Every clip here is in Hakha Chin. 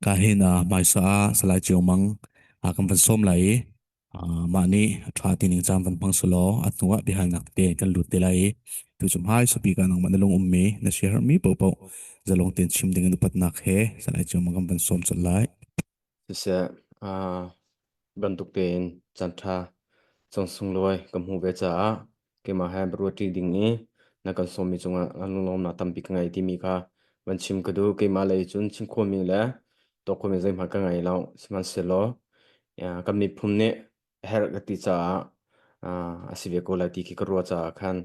Ka hin hmaisa ah Salai Cio Mang kan van sawm lai i mah nih a ṭha ti ning caan van hmang selaw a hnu ah biahalnak tete kan lut te lai i tu cu hmai sapi ka nangmah na lung ummi na siaherhmi paohpaoh zalong tein chim ding in upatnak he Salai Cio Mang kan van sawm colh lai. Siseh, bantuk tein caanṭha cang sunglawi ka hmuh ve caah keimah he ruahṭi ding i na kan sawmmi cungah lunglawmnak tampi ka ngei timi kha van chim ka duh. Keimah lei cun chim khawhmi le tuah khawhmi zeihmanh ka ngei lo. Sihmanhsehlaw kan miphun nih a herh ka ti caah a si ve ko lai ti khi ka ruah caah khan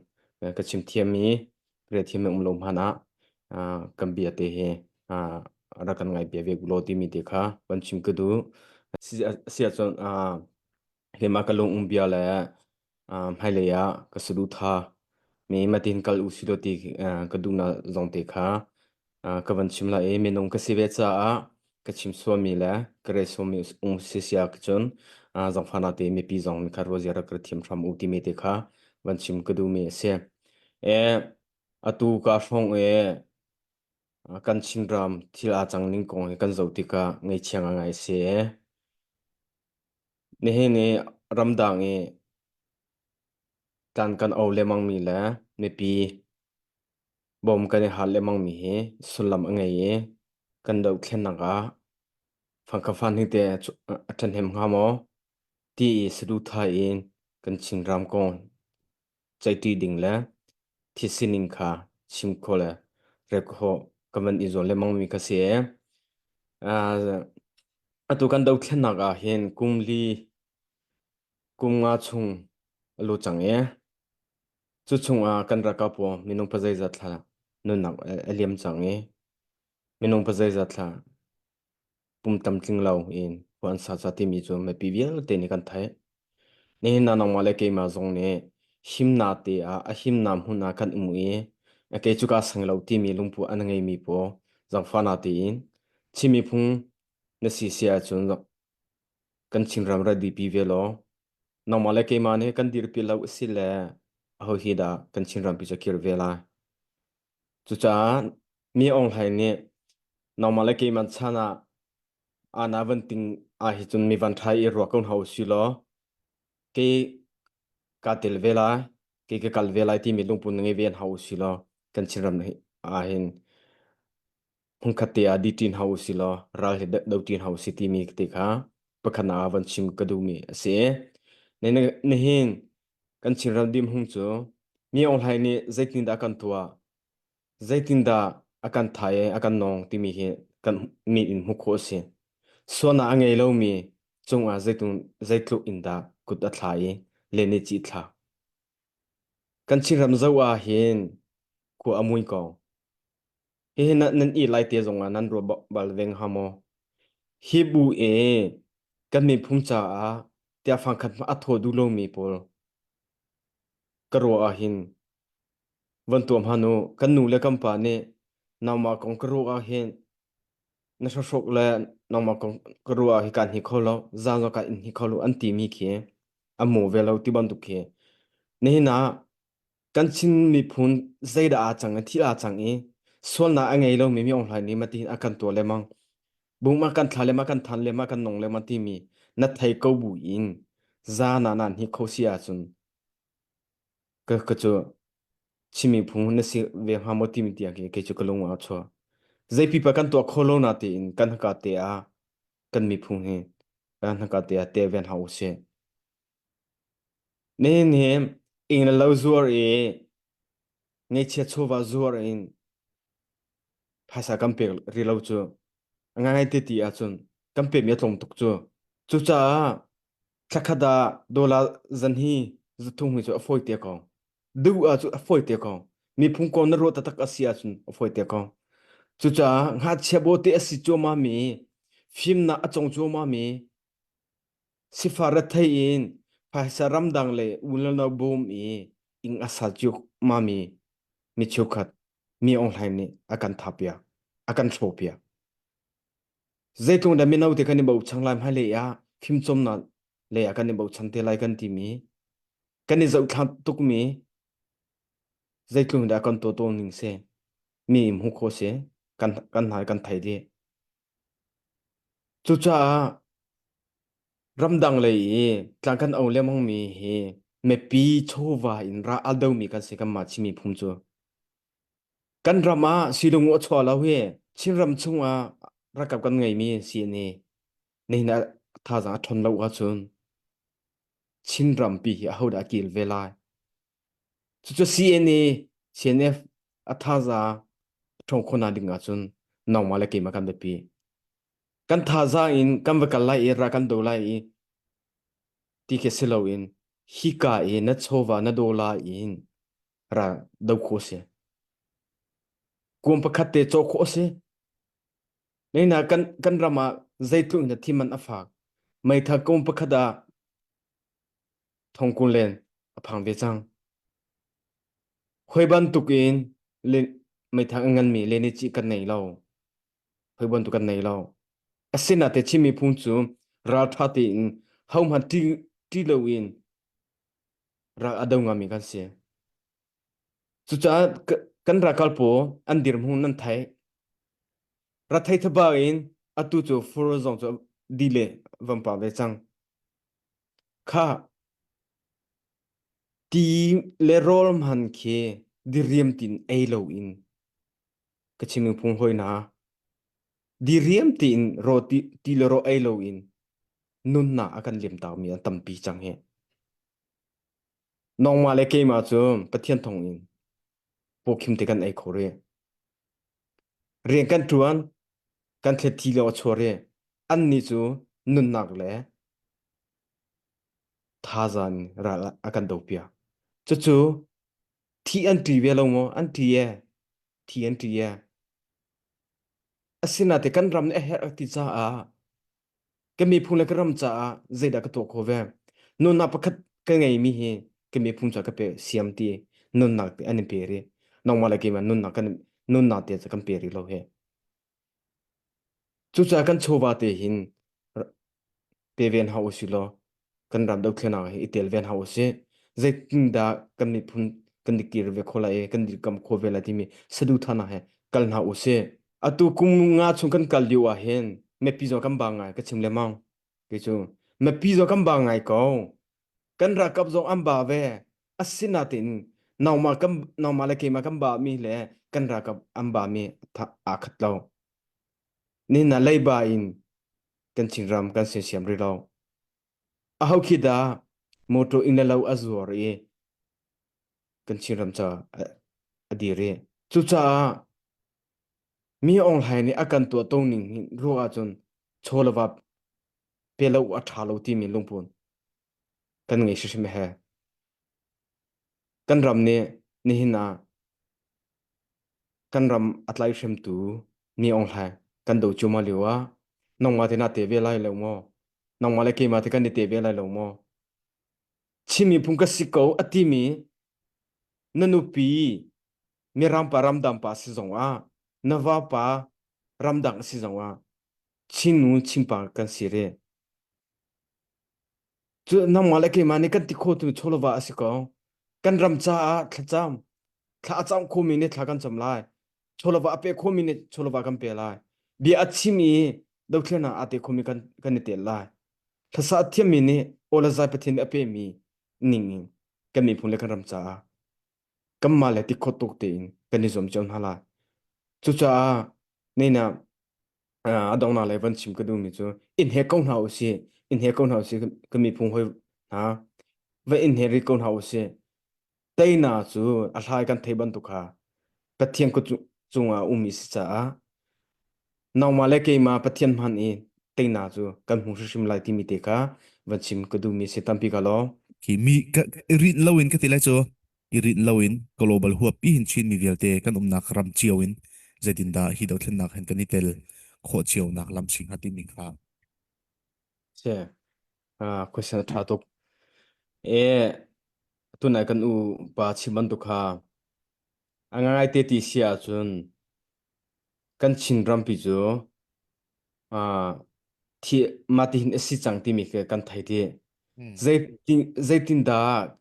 ka chim thiam i rian thiam um lo hmanh ah kan bia te hi rak kan ngai bia ve law timi te kha van chim ka duh. Si ahcun keimah ka lung um bia le hmailei ah ka saduhthah mi matin kal u si law ti ka duhnak zong te kha ka van chim lai i minung ka si ve caah ka chim sualmi le ka rel sualmi um si si ahcun zangfahnak te mipi zong nih kha ruazia rak ka thiam hram u timi te kha van chim ka duhmi a si. E, atu ka hrawng e kan Chinram thil aa cang ning kong hi kan zoh tikah ngaihchia ngai si e. Nihin i ramdang i tlan kan o lemangmi le mipi bawm kan i hal lengmangmi hi sullam a ngei i kan dohthlennak ah fangkha hi te a ṭhahnem hnga maw ti i saduhthah in kan Chinram kong ceihṭi ding le thil sining kha chim khawh le rel khawh kan van i zuam lengmangmi kha si. Atu kan dohthlennak ah hin kum li kum nga chung a lut cang i Cu chungah kan ralkap pawl minung pazeizat thla nunnak a liam cang i minung pazeizat thla pum tlamtling lo in khua an sa ca timi cu mipi vialte nih kan theih. Nihin ah nangmah le keimah zong nih himnak te ah a himnak hmun ah kan um i kei cu kaa seng lo timi lungput an ngeimi pawl zaangfahnak tein Chin miphun na si si ahcun kan Chinram rak dipi ve law nangmah le keimah nih kan dirpi lo a si le aho hi dah kan Chinram pi cu kir ve lai. Cucaah mi Aung Hlaing nih nangmah le keimah chan ah ana van ting ah hi cun mi van ṭha i ruak ko hna usih law kei kaa tel ve lai, kei ka kal ve lai timi lungput na ngei ve hna usih law kan Chinram ah hin hmunkhat te ah dih ṭi hna usih law ral hi do ṭi hna usih timi te kha pakhatnak ah van chim ka duhmi a si. Nihin kan Chinram dirhmun cu mi Aung Hlaing nih zeitindah kan tuah, zeitindah a kan thai i a kan nawng timi hi kan mit in hmuh khawh a si. Sualnak a ngei lomi cungah zeitluk in dah kut a thla i len i ci thlak. Kan Chinram zoh ah hin khua a mui ko. Hihi nan i lai te zongah nan ruah bal ve hnga maw? Hi bu i kan miphun caah tiah fangkhat hmanh a thaw duh lomi pawl ka ruah ahhin van tuah hmanh u. Kan nu le kan pa nih nangmah kong ka ruah ahhin na hrawkhrok le nangmah kong ka ruah ah hi kaan hni kho lo, zaan zong kaan in hni kho lo an timi khi a maw ve lo ti bantuk khi. Nihin ah Kan Chin miphun zeidah aa cang i thil aa cang i sualnak a ngei lomi mi Aung Hlaing nih matihin a kan tuah lengmang. Bung a kan thla lengmang, kan than lengmang, kan nong lengmang timi na thei ko bu in zan ah nan hi kho si ahcun ka ka cu Chin miphun na si ve hnga maw timi tiang khi kei cu ka lung ah a chuak. Zei pipa kan tuah kho lo na tein kan haka te ah kan miphun hi kan haka te ah te ven hau usih. Nihin hi inn le lo zuar i ngeihchiat chawva zuar in phaisa kan pek rih lo cu a ngaingai te ti ahcun kan pekmi a tlawm tuk cu. Cucaah thlakhat ah dollar zan hi zathum hi cu a fawi te ko. Duh ahcun a fawi te ko. Miphun kong na ruah taktak a si ahcun a fawi te ko. Cucaah ngakchia bawte a si cuahmah mi, fimnak a cawng cuahmah mi, Sifah rethei in phaisa ramdang le unau bawm i inn a sa ciammami mi cheukhat mi Aung Hlaing nih a kan thahpiak, a kan hrawhpiak. Zeitluk dah mino te kan i bochan lai hmailei ah fimcawmnak lei ah kan i bochan te lai kan timi kan i zohthla tukmi zeitluk dah kan tuah tawn ning si mi hmuh khawh si kan kan hna kan thei dih. Cucaah ramdang lei i tlang kan o lengmangmi hi mipi chawva in ra al domi kan si kanmah Chin miphun cu. Kan ram ah silung a chuah lo hi Chinram chungah ralkap kan ngeimi CNA nihin ah thazaang a ṭhawn lo ahcun Chinram pi hi ahodah a kil ve lai? Cucu CNA, CNF a thazaang a ṭhawng khawh nak ding ahcun nangmah le keimah kan biapi. Kan thazaang in kan va kal lai i ral kan do lai i ti khi si loin hika i na chawva na dollar in ral do khawh a si. Kuam pakhat te cawk khawh a si. Neina kan kan ram ah zeitluk in thi man a fak. Meithal kum pakhat ah thongkun len a phang ve cang. Hoi bantuk in meithal a nganmi lenici kan nei lo. Hoi bantuk kan nei lo. Asinain te Chin miphun cu ralṭha tein hohmanh ṭi loin ral a do ngami kan si. Cucaah kan ralkap pawl an dirhmun nan theih. Rathei thaba in atu cu fur zong cu di le van pa ve cang. Kha ti le rawl hman khi diriam tin ei lo in ka chim phung hoi na diriam tiin ro ti, ti le ro ei lo in nunnak a kan liam mi an tampi cang hi. Nangmah le keimah cu Pathian thawng in pawkhim te kan ei kho rih. Rian kan ṭuan, kan thlet thi lawng a chuah rih. Annih cu nunnak le thazaang in ral a kan dopiak. Cucu thi an ṭi ve lo maw? An ṭi ee. Thi an ṭi ee. Asinain kan ram nih a herh ti caah ka miphun le ka ram caah zeidah ka tuah khawh ve nunnak pakhat ka ngeimi hi ka miphun caah ka pe siam ti nunnak te an in pe rih nangmah le keimah nunnak kan nunnak te cu kan pe rih lo he cucaah kan chawva te hin pe ven hau usih law kan ram dothlenak hi i tel ven hau usih zeitindah kan miphun kan i kir ve kho lai i kan dirkam kho ve lai timi saduhthahnak he kal hna usih Atu kum nga chung kan kal lio ah hin mipi zong kan ba ngai ka chim lemang kei cu mipi zong kan ba ngai ko kan ralkap zong an ba ve asinain nangmah kan nangmah le keimah kan ba mi le kan ralkap an ba mi aa khat lo nihin ah leiba in kan Chinram kan siam rih lo aho khi dah motor inn le lo a zuar i kan Chinram ca a dir i cucaah Mi Aung Hlaing nih a kan tuahto ning hi ruah ahcun chaw le va pe lo a ṭha lo timi lungput kan ngei hrimhrim he. Kan ram nih nihin ah kan ram a tlaihhremtu Mi Aung Hlaing kan do cuahmah lio ah nangmah te naa te ve lai lo maw? Nangmah le keimah te kan i te ve lai lo maw? Chin miphun ka si ko a timi na nupi Mirang pa ramdang pa si zong ah na vapa ramdang si zong ah Chin nu Chin pa kan si re. Cu nangmah le keimah nih kan ti kho tu chawlova a si ko. Kan ram caah thlacam thla a cam khomi nih thla kan cam lai. Chawlova a pe khomi nih chawlova kan pe lai. Bia a chim i dothlennak aa te khomi kan kan i tel lai. Thlasa a thiammi nih aw le zai Pathian nih a pemi ning in kan miphun le kan ram caah kanmah le tikhawt tuk tein kan i zuam cio hna lai. Cucaah neina a donghnak lei van chim ka duhmi cu in he ko hna usih, in he ko hna usih ka miphun hawi hna va in he rih ko hna usih. Teina cu a hlai kan thei bantuk kha Pathian kut cungah ummi si caah nangmah le keimah Pathian hman i teina cu kan hmu hrimhrim lai timi te kha van chim ka duhmi si tampi ka lawm. Khi mi ka i rinh loin ka ti lai cu i rinh loin global huap pi hin Chin mi vialte kan umnak ram cio in zeitindah hi dothlennak hin kan i tel khawh cio nak lam si hnga timi kha Si. Ah, question a ṭha tuk. E, tunai kan u pa chim bantuk kha a ngai te ti si ahcun kan Chin rampi cu ah thi mah ti hin a si cang timi khi kan thei ti. Zeitin zeitindah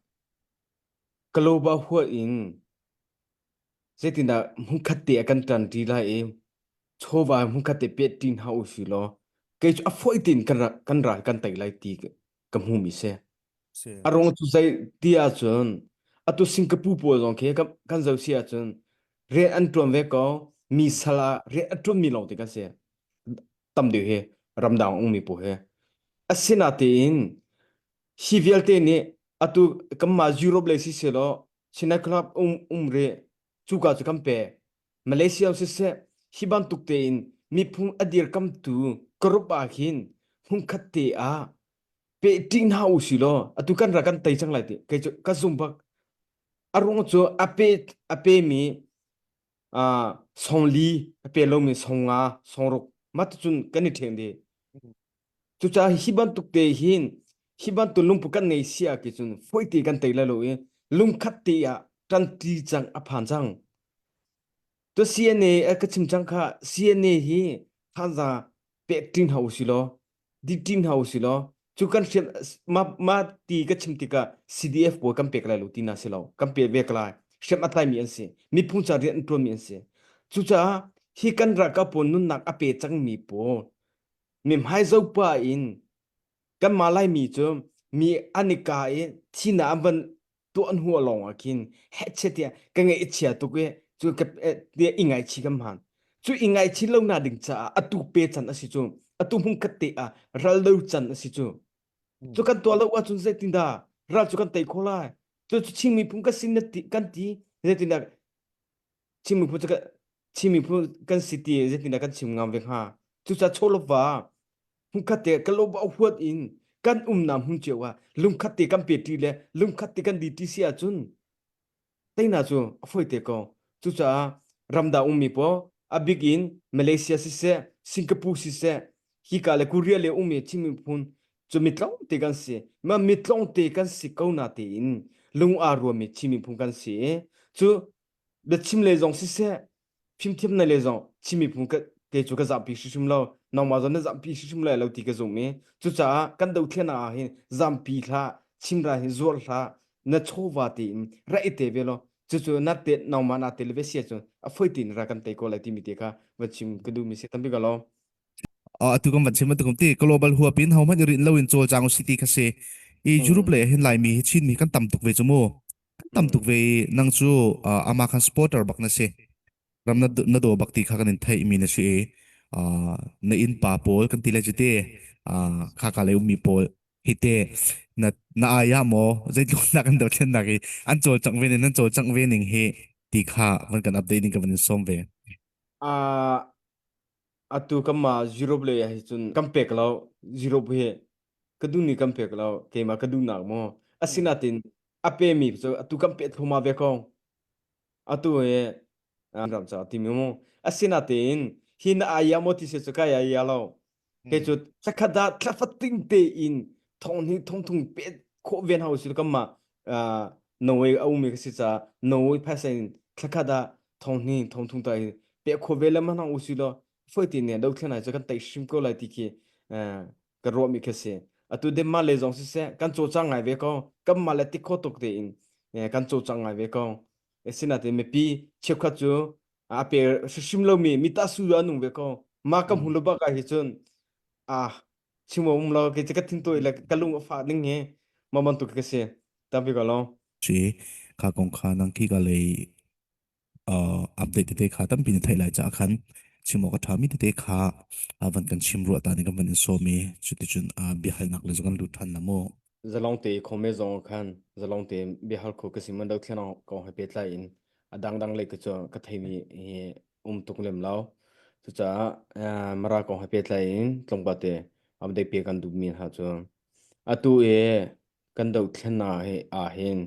global huah in zeitindah hmunkhat te ah kan ṭan ṭi lai i chawva hmunkhat te pet ṭi hna usih law. Kei cu a fawi tein kan kan ral kan tei lai ti ka hmumi si. Si. A ruang cu zei ti ahcun atu Singapore pawl zong khi kan, kan zoh si ahcun rian an ṭuan ve ko mi sal ah rian a ṭuanmi lawng te kan si. Tam deuh hi ramdang ummi pawl hi. Asinatein hi vialte nih atu kanmah Europe lei si selaw China club um um rih cuka cu kan pe. Malaysia siseh hi bantuk tein miphun a dirkamtu group ah khin hmunkhat te ah pehṭi hna u si law atu kan ra kan tei cang lai ti kei cu ka zum bak. A ruang cu a pe a pemi uh, songli a pe lomi songa songruk mah cun kan i ṭhen dih. Cucaah hi bantuk te hin hi bantuk lungput kan ngei si ah cun fawi te kan tei lai lo i lungkhat te ah ṭanṭi cang a phan cang. Tu CNA ka chim cang kha CNA hi thanza pek ṭin hau si law di ṭin hau si law cu kan hriam ma ma ti ka chim tikah CDF pawl kan pek lai lo ti na si lo kan pe ve lai hriam a tlaimi an si miphun ca rian an ṭuanmi an si cucaah hi kan ralkap pawl nunnak a pe cangmi pawl mi hmaizopa in kanmah Laimi cu mi an i ka i thina an van tuah hnu lawng ah khin hehchet tiah ka ngaih a chia tuk i cu ka tiah i ngaichih kan hman cu i ngaichih lo na ding caah atu pe can a si cu atu hmun khat te ah ral do can a si cu cu kan tuah lo ahcun zeitindah ral cu kan tei kho lai cu cu Chin miphun kan sin na ti kan ti zeitindah Chin miphun cu Chin miphun kan si ti zeitindah kan chim ngam ve hnga? Cucaah chawlova hmunkhat te ka lo huat in kan umnak hmun cio ah lungkhat te kan pe ṭi le lungkhat te kan di ṭi si ahcun teina cu a fawi te ko. Cucaah ramdang ummi pawl a bik in Malaysia siseh, Singapore siseh, hika le Korea le ummi Chin miphun cu mitlawng te kan si. Ma mitlawng te kan si ko na tein lung aa ruami Chin miphun kan si i cu biachim le zong siseh fimthiam na le zong Chin miphun ka te cu ka zampi hrimhrim lo nangmah zong na zampi hrimhrim lai lo ti ka zum i cucaah kan dothlennak ah hin zampi hlah chimra hi zuar hlah na chawva tein ra i te ve law cucu na te nangmah na te le ve sia cun a foi tein ra kan tei ko lai timi te kha va chim ka duh mi si tampi ka lo Atu kan van chim bantuk ti global huapin ho hmanh i rin loin cawlcang u si ti kha si i Europe le hin Laimi hi Chin mi kan tam tuk ve cu mu tam tuk ve i nang cu ama khan supporter bak na si ram na na do bak ti kha kan in theih mi na si i na inn pa pawl kan ti le cu te kha ka le ummi pawl hi te na na aya maw zeitluk na kan dothlen nak i an cawlcangh ve ning nan cawlcangh ve ning hi ti kha van kan update ning ka van in sawm ve. Atu kanmah Europe lei ah hi cun kan pek lo Europe hi ka duhmi kan pek lo keimah ka duhnak maw asinain a pemi cu atu kan pek thluahmah ve ko atu hi ram ca timi mu asinain hi na ai maw ti si cu kai ai lo kei cu thlakhat ah thlafating tein thong hnih thong thung pe khawh ven hau si kanmah Norway a ummi ka si caah Norway phaisa in thlakhat ah thong hnih thong thung ta pe khawh ve le mana u si law foi ti ne dothlen ai cu kan tei hrim ko lai ti khi ka ruahmi khi si atu Denmark le zong siseh kan cawcang ngai ve ko kan mah le tikho tuk tein kan cawcang ngai ve ko sinain mipi cheukhat cu a pe hrimhrim lomi mi ta su an nung ve ko ma ka hmu lo bak ah hi cun ah chim um lo ke ka thin toi le ka lung a fa ning hi ma bantuk ka si tampi ko lo si kha kong kha nang khi ka lei update tete kha tampi na theih lai caah khan chim awk a ṭhami tete kha van kan chim ruah ta nih kan van in sawm i cuticun biahalnak le kan lut ṭhan na mu. Zalong te khome zong khan zalong te biahal kho ka si man dothlen kong he pehtlai in a dangdang lei ka cu ka theimi hi um tuk lem lo. Cucaah Mara kong he pehtlai in tlawmpal te update pe kan duhmi hna cu atu i kan dothlennak hi ah hin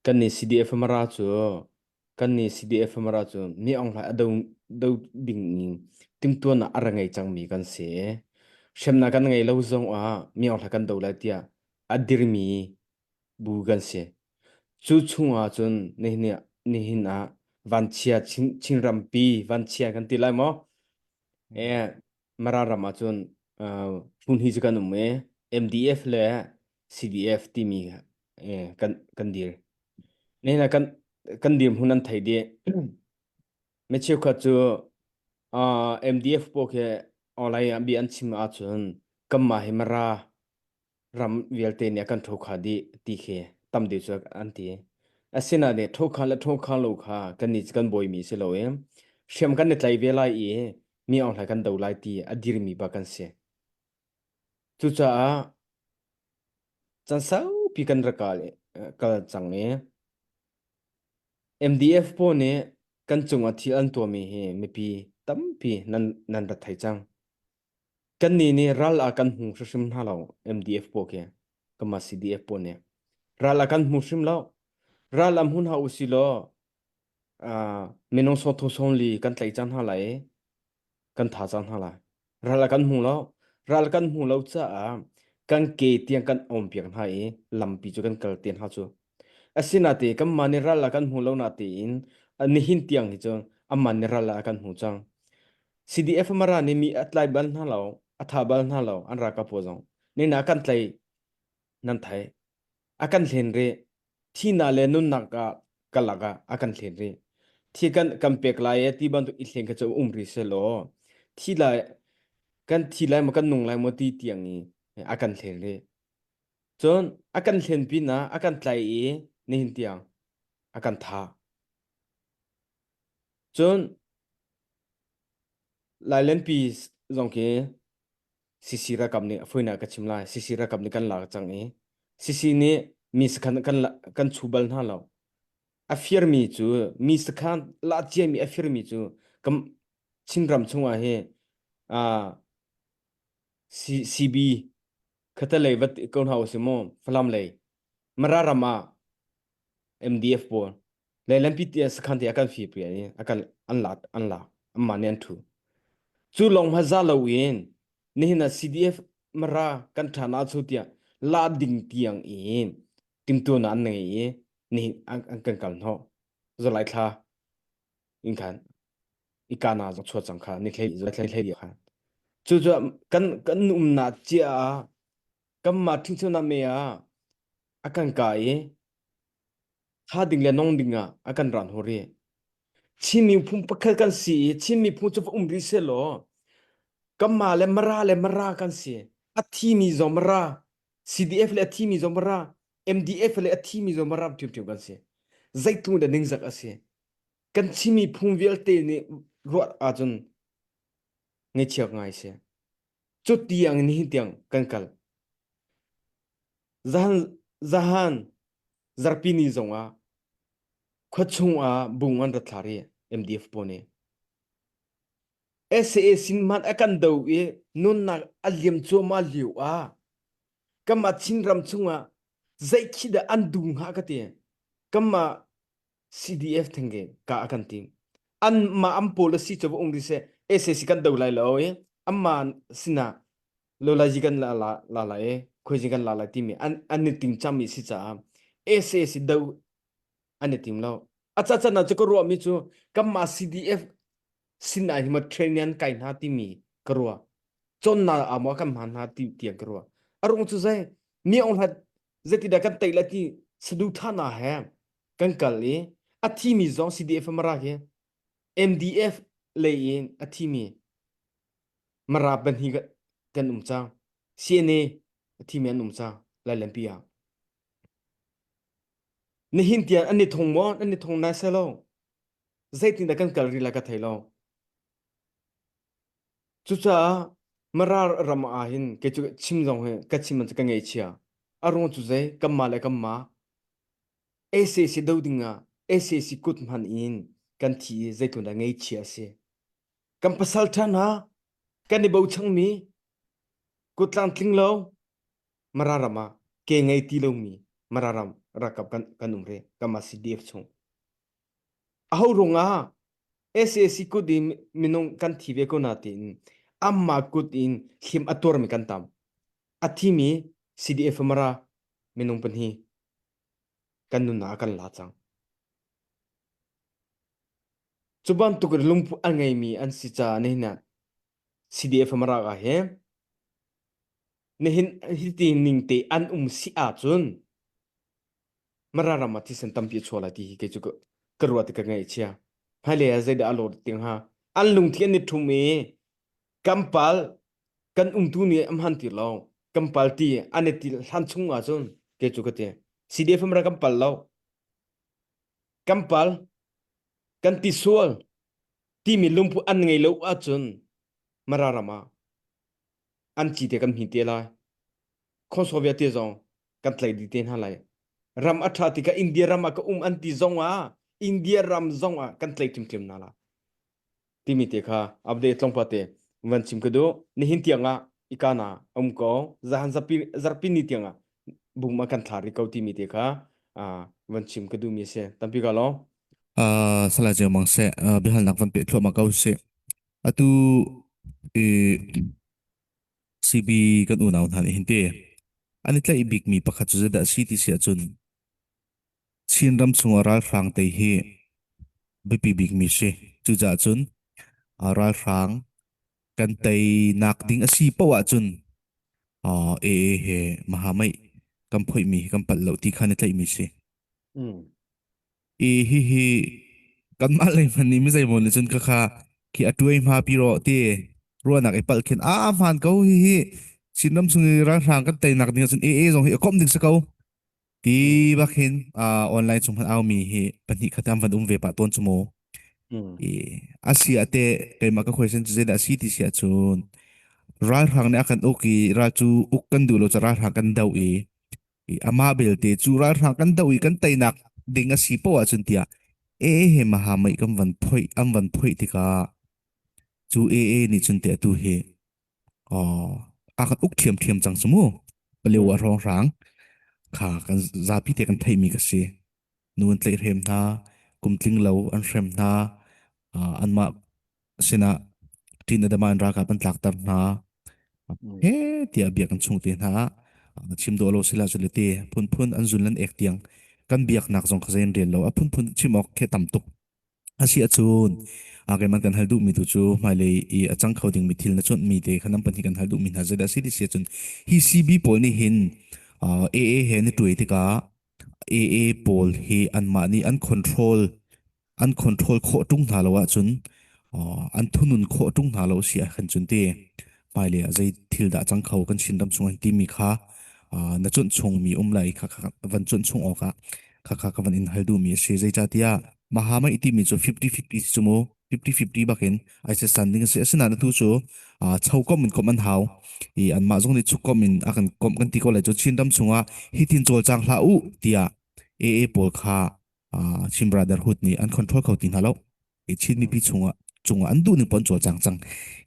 kan nih CDF Mara cu kan nih CDF Mara cu mi Aung Hlaing a do do ding in timhtuahnak a ra ngei cangmi kan si. Hremnak kan ngei lo zong ah mi Aung Hlaing kan do lai tiah a dirmi bu kan si. Cu chung ah cun nihin nihin ah vanchia Chin Chinrampi vanchia kan ti lai maw? Eh Mara ram ah cun phun hi cu kan um i MDF le CDF timi kan kan dir. Nihin ah kan kan dirhmun an thei dih. Mi cheukhat cu MDF pawl khi. Online ah bia an chim ahcun kanmah hi Mara ram vialte nih a kan ṭhokha dih ti khi tam deuh cu an ti. Asinain ṭhokha le ṭhokha lo kha kannih cu kan bawimi si lo i hriam kan i tlai ve lai i mi Aung Hlaing kan do lai ti a dirmi bak kan si. Cucaah caan saupi kan rak kal, kal cang i MDF pawl nih kan cungah thil an tuahmi hi mipi tampi nan, nan rat thei cang. Kannih nih ral ah kan hmu hrimhrim hna lo MDF pawl khi kanmah CDF pawl nih ral ah kan hmu hrim lo. Ral ah hmu hna usih law uh, minung sawthu sawmli kan tlaih cang hna lai i kan tha cang hna lai. Ral ah kan hmu lo. Ral kan hmu lo caah kan ke tiang kan om piak hna i lampi cu kan kal te hna cu. Asinate kanmah nih ral ah kan hmu lo natein nihin tiang hi cu amah nih ral ah a kan hmu cang. CDF Mara nih mi a tlai bal hna lo, a tha bal hna lo, an ralkap pawl zong. Nina kan tlai nan thai. A kan hlen rih. Thihnak le nunnak ah kalak ah a kan hlen rih. Thi kan kan pek lai e ti bantuk i hlen kha cu um rih selaw thi lai kan thi lai maw kan nung lai maw ti tiang i a kan hlen rih. Cun a kan hlen pinah a kan tlai i nihin tiang a kan thah. Cun Lailenpi zong khi CC ralkap nih a fawinak ka chim lai. CC ralkap nih kan lak cang i CC nih mi sakhan kan kan chu bal hna lo. A firmi cu mi sakhan la ciami a firmi cu kam Chinram chungah hi uh, CB khatalei vat ko hna usih mu Falam lei Mara ram ah MDF pawl Leilampi ti sakhan te a kan fi pi i a kan an la an la amma nih an thu. Cu lawng hma za lo in nihin ah CDF Mara kan tha na chu tiah la ding tiang in timtuan an ngei i nihin an, an kan kal hnawh. Zolai thla in khan ikana zong chuat cang kha ni thlei zolai thlei khan. Cu cu kan kan umnak cia ah kanmah ṭhingcheunak me ah a kan ka i tha ding le nong ding ah a kan ran hur i Chin miphun pakhat kan si i Chin miphun cu va um rih seh law kanmah le Mara le Mara kan si a thimi zong Mara CDF le a thimi zong Mara MDF le a thimi zong Mara ṭhiamṭhiam kan si zeitlung le ningzak a si kan Chin miphun vialte nih ruah ahcun ngaihchia ngai si cu tiang in nihin tiang kan kal Zahan, zahan zarpi ni zongah khuachung ah bung an rat thlar i MDF pawl nih SAA sin hmanh a kan do i nunnak a liam cuahmah lio ah kanmah Chinram chungah zei khi dah an duh hnga ka ti. Kanmah CDF theng ka a kan tim. Anmah an policy cu va um rih seh SAC kan do lai lo i anmah sinah lolazi kan la la la lai i khuaizing kan la lai timi an an i ting cangmi si caah SAC do an i tim lo. A ca can ah cu ka ruahmi cu kanmah CDF sin ah hi maw training an kai hna timi ka ruah. Cawnnak ah maw kan hman hna ti tiang ka ruah. A ruang cu zei mi ong hlat zeitidah kan tei lai ti saduhthahnak he kan kal i a thimi zong CDF Mara hi MDF lei in a thimi Mara pahnih kan um cang. CNA a thimi an um cang Lailenpi ah. Nihin tiang an i thong maw? An i thong nai seh lo. Zeitindah kan kal rih lai ka thei lo. Cucaah Mara ram ah hin kei cu chim zong hi ka chim man cu ka ngaihchia. A ruang cu zei kanmah le kanmah SAC do ding ah SAC kut hman in kan thi i zeitluk dah ngaihchia a si. Kan pasal ṭha hna kan i bochanmi kuttlang tling lo Mara ram ah ke ngei ti lomi Mara ram ralkap kan, kan um rih kanmah CDF chung. Aho ruangah SAC kut in minung kan thi ve ko na tiin amma kut in hlim a tuarmi kan tam. A thimi CDF Mara minung pahnih kan nunnak a kan la cang. Cu bantuk lungput a ngeimi an si caah nihin ah CDF Mara ah hi nihin hiti ning te an um si ahcun Mara ram ah thisen tampi a chuak lai ti hi kei cu ka ruah ti ka ngaihchia. Hmailei ah zeidah a lawr ti hnga? An lungthli an i ṭhum i. Kan pal kan umtu nih a hman ti lo. Kan pal ti an i ti hlan chung ahcun kei cu ka ti. CDF ra kan pal lo. Kan pal kan ti sual timi lungput an ngei lo ahcun Mara ram ah an ci te kan hmi te lai. Kosovo te zong kan tlaih dih te hna lai. Ram a ṭha tikah India ram ah ka um an ti zong ah India ram zong ah kan tlaih ṭhimṭhim hna lai. Timi te kha update tlawmpal te van chim ka duh. Nihin tiang ah ikana um ko. Zahan zarpi zarpi ni tiang ah bum a kan thla rih ko timi te kha van chim ka duhmi a si. Tampi ka lawm. Uh, Salai Ceu Mang seh, uh, biahalnak van peh thluahmah ko sih. Atu i CB kan unau hna nih hin ti an i tlaih bikmi pakhat cu zeidah a si ti si ahcun Chinram chungah ralhrang tei hi biapi bikmi si. Cucaah cun ralhrang kan teinak ding a si paoh ahcun AA he mahamei kan phoihmi hi kan palh lo ti kha an i tlaihmi si. Mm. I hihi kanmah lei hmanh nih mi zeimaw nih cun khakha khi a tuai hma pi rawh ti ruahnak i palh khin a hmaan ko hihi Chinram chung i ralhrang kan teinak ding ahcun AA zong hi a komh ding si ko ti bak hin online chung hman au mi hi pahnih khat an van um ve pah tawn cu mu i a si ah te keimah ka question cu zeidah a si ti si ahcun ralhrang nih a kan uk i ral cu uk kan duh lo ca ralhrang kan doh i I amah belte cu ralhrang kan doh i kan teinak ding a si poah ahcun tiah AA he maha mei kan van phoih an van phoih tikah cu AA nih cun te atu hi oh, a kan uk ṭhiamṭhiam cang cu mu paleo a hrawnghrang kha kan zapi te kan theihmi ka si nu an tlaihhrem hna kum tling lo an hrem hna uh, anmah sinah ṭin adama in ralkap an tlakter hna he tiah biak an chung te hna chim dawh lo sila cu le te phunphun an zun lan ek tiang kan biaknak zong kha zein rel lo a phunphun chim awk khe tam tuk asi ahcun a keimah kan hal duhmi tu cu hmailei i a cang kho dingmi thil na chawnh mi te kha nan pahnih kan hal duhmi hna zeidah a si ti si ahcun hi CB pawl nih hin AA he ni tuai tikah AA pawl hi anmah nih an control an control khawh ṭung hna lo ahcun an thunun khawh ṭung hna lo si ahkhan cun ti hmailei ah zei thil dah cang kho kan Chinram chung hin timi kha na cuanh chungmi um lai kha van cuanh chung awkah kha kha ka van in hal duhmi a si. Zeicahtiah Mahama i timi cu 50-50 si cu mu 50-50 bakin ai san ding a si. Asinain atu cu cho komh in komh an hau i anmah zong nih chuk komh in a kan komh kan ti ko lai cu Chinram chungah hitin cawlcang hlah u tiah AA pawl kha Chin Brotherhood nih an control kho ti hna lo. I Chin mipi chungah cungah an duh ning pon cawlcang cang.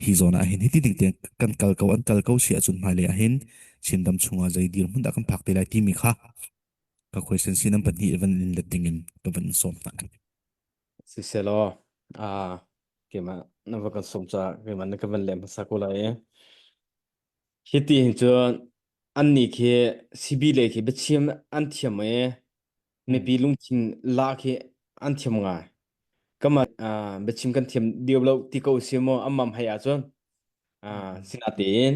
Hi zawn ah hin hiti ding tiang kan kal ko an kal ko si ahcun hmailei ah hin Chinram chungah zei dirhmun dah kan phak te lai timi kha ka question si nan pahnih van in let ding in ka van in sawm hna. Siselaw, ah keimah na va kan sawm caah keimah na ka van leh hmasa ko lai i. Hiti hin cun annih khi CB lei khi biachim an thiam i mipi lungthin la khi an thiam ngai. Kama biachim kan thiam dio lo ti ko si maw ammam hei ahcun sinatein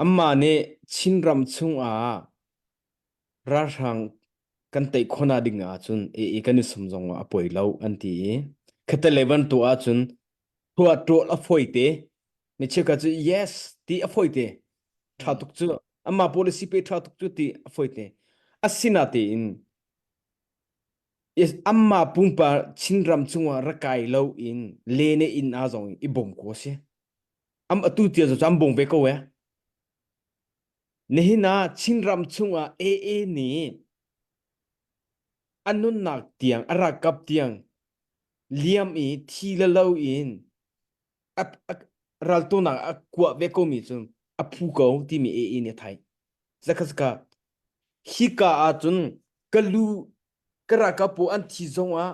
amma nih Chinram chungah ralhrang kan tei khona ding ahcun e kan i sum zong ah a poi lo an ti i khatalei van tu ahcun thua ṭawl a fawi te mi cheukhat cu yes ti a fawi te ṭha tuk cu amah policy pe ṭha tuk cu ti a fawi te asinatein amma pumpa Chinram chungah rak kai lo in le ne inn ah zong i bawm ko si am atu tia cu an bawm ve ko e nihin ah Chinram chungah AA nih a nunnak tiang a ralkap tiang liam i thi le lo in a, a, raltunak a kuah ve komi cu a phu ko timi AA nih a theih. Zakhat zaka hika ah cun ka lu ka ralkap pawl an thi zong ah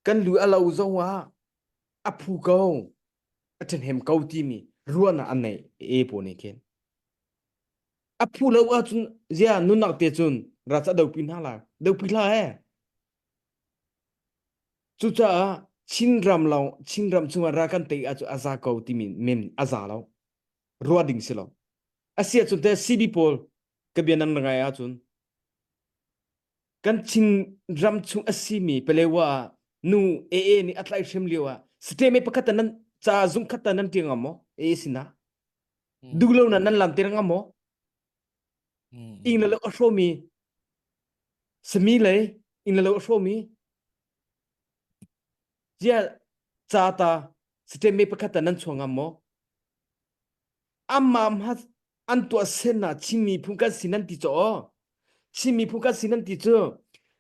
kan lu a lo zong ah a phu ko a ṭhahnem ko timi ruahnak an nei AA pawl nih khin. A phu lo ahcun zia nunnak te cun ral ca dopi hna lai dopi hlah he. Cucaah Chinram lawng Chinram chungah ral kan tei ahcun a za ko timi men a za lo. Ruah ding si lo. A si ahcun teh CB pawl ka bia nan ngai ahcun kan Chinram chung a simi Palewa ah nu AA nih a tlaihhrem lio ah statement pakhat nan. Ca zung khat ta nan ṭial ngam maw? AA sinah. Duh lo na nan lam ter ngam maw? Ing le lo a hrawmi sami lei ing le lo a hrawmi zia ca ta statement pakhat ta nan chuang ngam maw? Amma ma an tuah sen ah Chin miphun kan si nan ti caw. Chin miphun kan si nan ti cu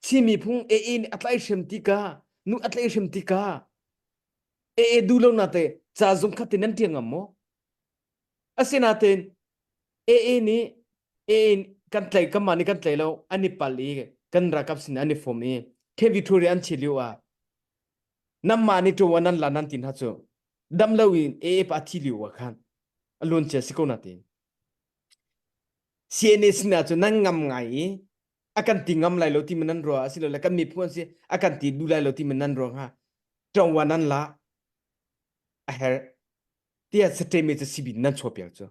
Chin miphun AA nih a tlaihhrem tikah nu a tlaihhrem tikah AA duh lo na te ca zung khat te nan ṭial ngam maw? Asinain AA nih AA kan tlai kanmah nih kan tlai lo an i pal i kan ralkap sin an i fom i Camp Victoria an chih lio ah nanmah nih ṭuan nan la nan ti hna cu dam lo in AA pa thi lio ah khan a luan cia si ko na ti. CNA sin ah cun nan ngam ngai i a kan ti ngam lai lo ti man nan ruah asilole kan miphun an si a kan ti duh lai lo ti man nan ruah hnga ṭongwa nan la a herh tiah sateme cu CB nan chuah piak cu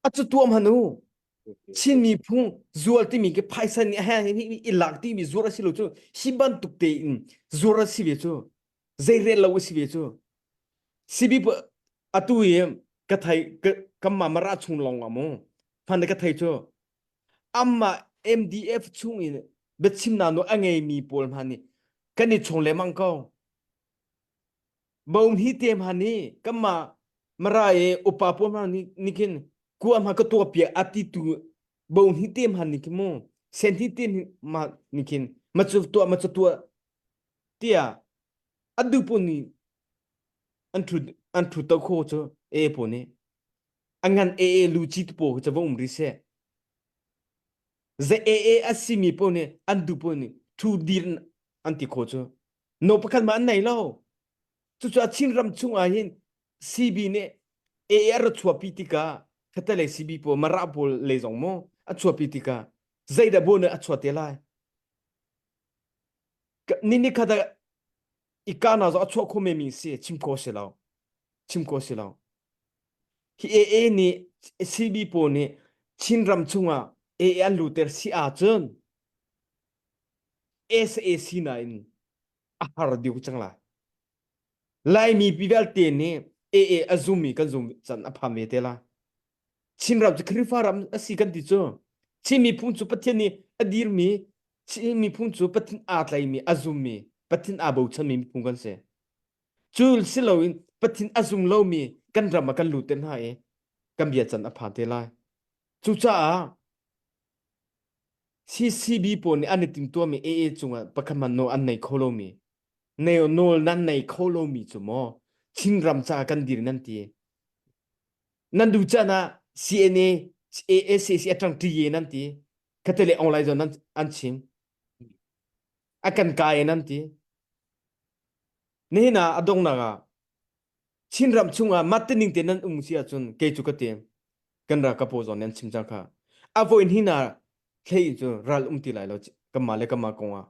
a cu tuam hanu Chin miphun zual timi ke phaisa nih he i lak timi zuar a si lo cu hi bantuk tein zuar a si ve cu zei rel lo a si ve cu CB atu i ka thei kamma mara chung lawng ah mu hman ka thei cu amma MDF chung in biachimnak nawl a ngeimi pawl hna nih kan i chung lemang ko Bom hi te hma nih kanmah Mara i upa pawl hna nih nih khin kua hma ka tuah piak a ti tu bo hi te hma nih khin mu sen hi te ma nih khin ma cu tuah ma cu tuah tiah an duh pawl nih an thu an thu to kho cu e pawl nih a ngan e e lu chi tu pawl cu va um ri seh ze e e a simi pawl nih an duh pawl nih thu dir an ti kho cu No pakhat mah an nei lo. Cucaah Chinram chung ah hin CB nih AA a ra chuahpi tikah khatalei CB pawl Mara pawl lei zong maw a chuahpi tikah zeidah bu nih a chuah te lai? Ni ni khat ah i kahnak zong a chuah kho menmi si chim khawh si lo. Chim khawh si lo. Hi AA nih CB pawl nih Chinram chungah AA an luter si ahcun SAC nain a har deuh cang lai. Laimi pi vialte nih AA a zummi kan zum can a pham ve te lai. Chinram cu Khrihfa ram a si kan ti cu. Chin miphun cu Pathian nih a dirmi, Chin miphun cu Pathian aa tlaimi, a zummi, Pathian aa bochanmi miphun kan si. Cu si loin Pathian a zum lomi kan ram ah kan lut te hna i kan bia can a phan te lai. Cucaah CCB pawl nih an i timtuahmi AA cungah pakhat hmanh nawl an nei kho lomi nawl nan nei kho lomi cu maw Chinram caah kan dir nan ti. Nan duh caan ah CNA AACC a ṭang ṭi nan ti. Khatele online zong nan an chim. A kan kai nan ti. Nihin ah a donghnak ah Chinram chungah mah tining te nan um si ahcun kei cu ka ti kan ralkap pawl zong nih an chim cang kha. A voi hnih na thlei cu ral um ti lai lo kanmah le kanmah kong ah.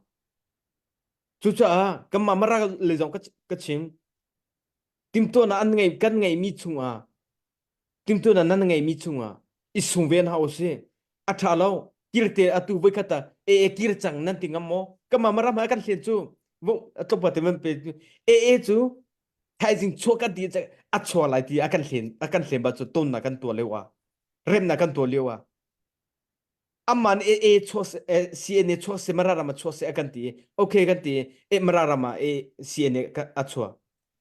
Cucaah kanmah Mara le zong ka chim. Timtuahnak an ngei kan ngeimi chungah timtuahnak nan ngeimi chungah i sung ve hna usih. A ṭha lo kirte atu voikhat ah ee kir cang nan ti ngam maw? Kanmah Mara hmai kan hlen cu tlawmpal te van pe AA cu thaizing chuah kan ti a chuah lai ti a kan hlen a kan hlen ba cu tonnak kan tuah lio ah remnak kan tuah lio ah amman e e chuah CNA chuah se mara ram a chuah se a kan ti okay kan ti e mara ram ah e CNA a chuah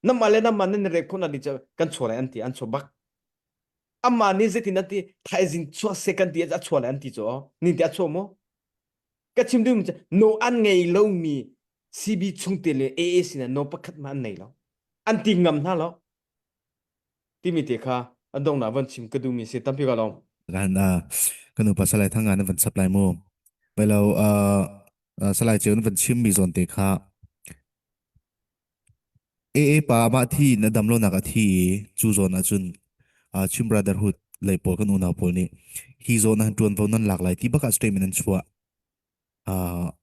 namma le namma nan re khona ni kan chuah lai an ti an chuah bak amma ni zeitin an ti thaizing chuah se kan ti a chuah lai an ti cho ni ti a chuah mo ka chim ding no an ngei lo mi CB chungte le AA sinah no pakhat ma an nei lo. An ti ngam hna lo. Timi te kha an donghnak van chim ka duhmi si tampi ka lawm. Kan kan upa salai thanga na van chap lai mu. Belo salai ceu na van chim mi zawn te kha AA pa mah thi na dam lo nak a thi i cu zawn ahcun Chin Brotherhood lei pawl kan unau pawl nih hi zawn ah ṭuanvo nan lak lai ti bak ah statement an chuah.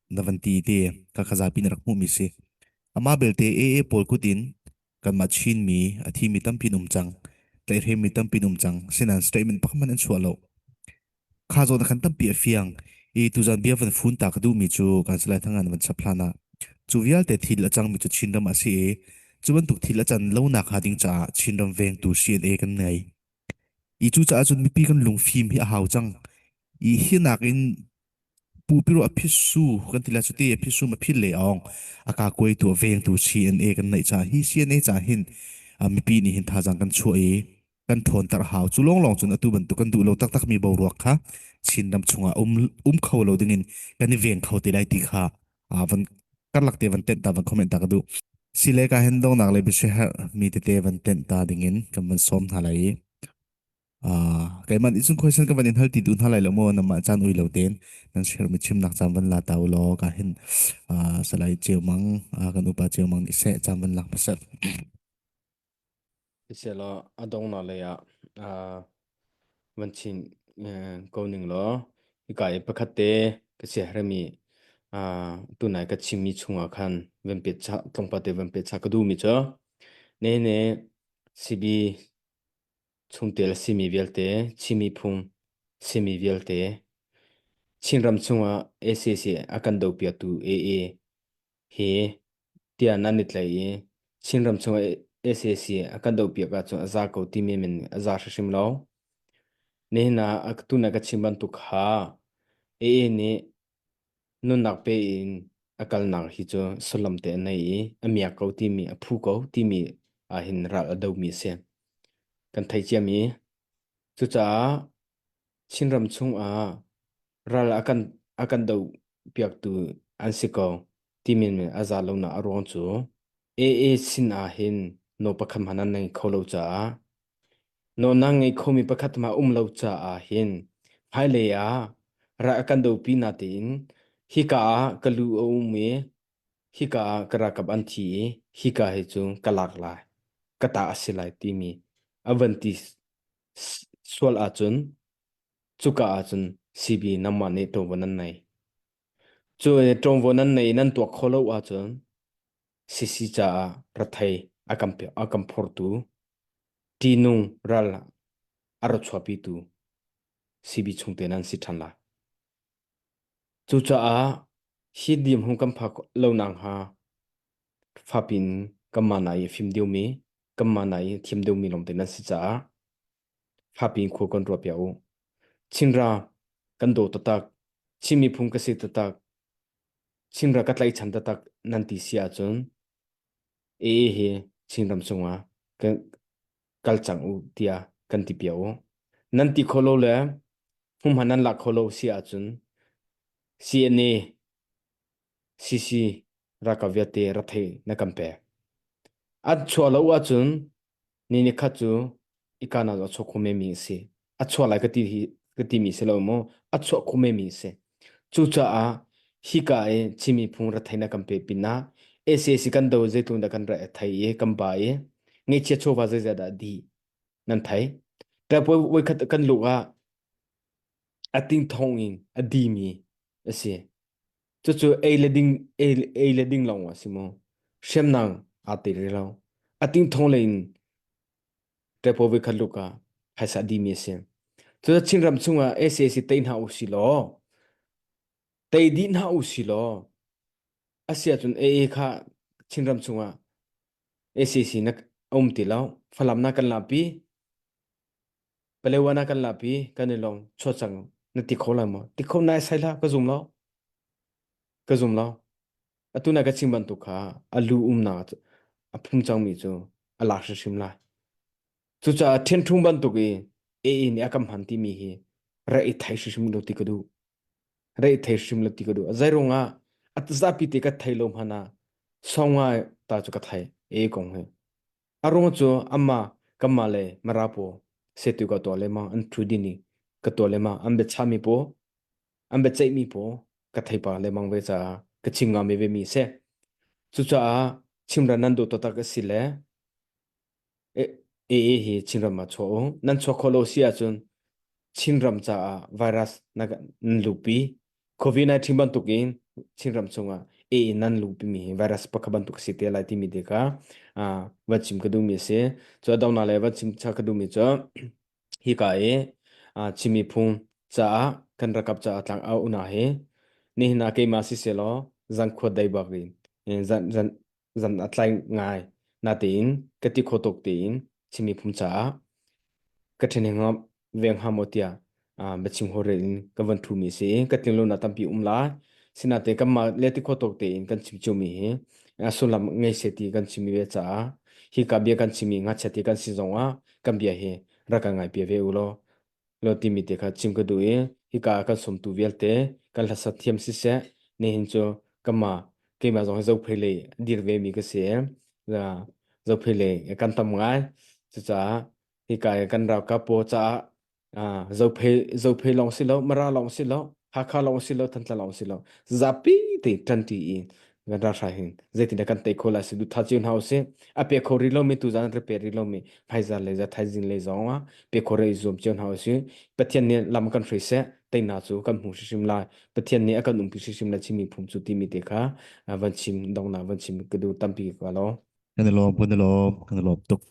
na van ti te ka kha zapi na rak hmuhmi si. Amah belte AA pawl kut in kanmah Chinmi a thimi tampi an um cang, tlaihhremmi tampi an um cang. Sinain statement pakhat hmanh an chuah lo. Kha zawn ah khan tampi a fiang i tuzan bia van fun ta ka duhmi cu kan Salai Thang Ngan van chap hlan ah cu vialte thil a cangmi cu Chinram ah a si i. Cu bantuk thil a can lonak hnga ding caah Chinram vengtu CNA kan ngei. I cucaah cun mipi kan lungfim hi a hau cang. I hi nakin Pupiru a phisu kan ti lai cu ti a phisu ma phil le awng a ka kuaitu a vengtu CNA kan neih caah hi CNA caah hin mipi nih hin thazaang kan chuah i kan ṭhawnter a hau. Cu lawnglawng cun atu bantuk kan duh lo taktakmi boruak kha Chinram chungah um um kho lo dingin kan i veng kho te lai ti kha van karlak te van tenh ta van comment ta ka duh. Sile ka hen dongnak le biasiherh mi tete van tenh ta dingin kan van sawm hna lai i keimah nih cun khuaisan ka van in hal ti duh hna lai lo maw namah caan ui lo tein nan share mi chimnak caan van la ta u law ka hin salai Ceu Mang kan upa Ceu Mang nih seh caan van lak hmasat. Siselaw a donghnak lei ah van chin ko ning law hika i pakhat te ka siaherhmi tunai ka chimmi chungah khan van pet chah tlawmpal te van pet chah ka duhmi cu nene CB chungtel simi vialte Chin miphung simi vialte Chinram chungah ACC a kan dopiaktu AA hi tiah nan i tlaih i Chinram chung ah sac a kan dohpiak ahcun a za ko timi men a za hrimhrim lo. Nihin ah tuna ka chim bantuk kha AA nih nunnak pe in a kalnak hi cu sullam te a nei i a miak ko timi a phu ko timi ahhin ral a domi a si. Kan thei ciami. Cucaah Chinram chung ah ral a kan a kan doh piaktu an si ko timi nih a za lonak a ruang cu AA sin ah hin naw pakhat hmanh an ngei kho lo caah nawlnak ngei khomi pakhat hmanh um lo caah hin hmailei ah ral a kan dopi natein hika ah ka lu a um i hika ah ka ralkap an thi i hika hi cu ka lak lai ka ta a si lai timi a van ti sual ahcun Cuka ahcun CB nangmah nih ṭuanvo nan nei. Cu ṭuanvo nan nei i nan tuak khawh lo ahcun CC caah rathei a kan a kan phortu, ṭihnung ral a ra chuahpitu CB chungte nan si ṭhan lai. Cucaah hi dirhmun kan phak lo nakhnga fapi in kanmah na i fim deuhmi, kanmah na i thiam deuhmi lawngte nan si caah Fapi in khua kan ruah piak u. Chinra kan daw taktak. Chin miphun ka si taktak. Chinra ka tlaihchan taktak nan ti si ahcun AA hi Chinram chungah kan kal cang u tiah kan ti piak u. Nan ti kho lo le hmunhma nan lak kho lo si ahcun CNA CC ralkap vialte rathei na kan pek. An chuah lo ahcun ni ni khat cu ikana a chuak kho mi a si. A chuah lai ka ti hi ka ti mi si lo maw? A chuah kho mi a si. Cucaah hika i Chin miphun rathei na kan pe pinah SAC kan do zeitluk dah kan ra thei i kan ba i ngeihchia chawva zeizat dah di nan thei. Ṭaipoi voikhat kan luk ah a ting thong in a di mi a si. Cucu ei le ding ei, ei le ding lawng a si mu. Hriamnam aa tel rih lo. A tingthong lei in ṭepo voikhat luk ah phaisa dimi a si. Cucu Chinram chungah SAC tei hna u si law, tei dih hna u si law, a si ahcun AA kha Chinram chungah SAC na um ti lo. Falam na kan lapi, Palewa na kan lapi, kan i lawm, chuah cang na ti kho lai maw? Ti kho nai sai hlah, ka zum lo. Ka zum lo. Atu na ka chim bantuk kha a lu umnak a phum cangmi cu a lak hrimhrim lai. Cucaah ṭhenṭhung bantuk i AA nih a kan hman timi hi ra i thei hrimhrim lo ti ka duh. Ra i thei hrim lo ti ka duh. Zeirung ah a zapi te ka thei lo hmanh ah songai ta cu ka thei AA kong hi. A ruang cu amah kanmah le Mara paw setu ka tuah le ma an ṭhu dini ka tuah le ma an biachahmi paw an biaceihmi paw ka thei pah lengmang ve caah ka chim ngami ve mi a si. Cucaah Chinram nan duh taktak a si le AA hi Chinram ah chuah u. Nan chuah khawh lo si ahcun Chinram caah virus nan luhpi. COVID-19 bantuk in Chinram chungah AA nan luhpi mi hi virus pakhat bantuk a si te lai timi te kha van chim ka duhmi a si. Cu a dongnak le van chim ka duhmi cu Hika i Chin miphun caah kan rakap caah tlang au una hi nihin ah keimah siseh law zan khua dei bak in zan zan zan a tlai ngai. Natein ka ti kho tuk tein Chin miphun caah ka ṭhen veng hnga maw tiah biachim horel in ka van ṭhumi si i ka tlinlonak tampi um lai. Sinain kanmah le ti khawh tawk tein kan chim ciomi hi a sullam ngei seh ti kan chimmi ve caah hika bia kan chimmi ngakchia te kan si zongah kan bia hi rak kan ngaipia ve u law law timi te kha chim ka duh i hika ah kan sawmtu vialte kan hlasak thiam siseh nihin cu kanmah keimah zong hi Zophei lei dir ve mi ka si i Zophei lei kan tam ngai cucaah hika i kan ralkap pawl caah Zophei Zophei lawng si lo Mara lawng si lo Hakha lawng si lo Thantlang lawng si lo zapi te ṭanṭi i kan ralhrang hin zeitindah kan tei kho lai saduhthah cio hna usih a pe kho rih lomi tuzan re pe rih lomi hmaizar le za thaizing le zong ah pe kho rih zuam cio hna usih Pathian nih lam kan hruai seh teinak cu kan hmu hrimhrim lai Pathian nih a kan umpi hrimhrim lai Chin miphun cu timi te kha van chim donghnak van chim ka duh tampi ka lo Kan i lawm kan i lawm kan i lawm tuk.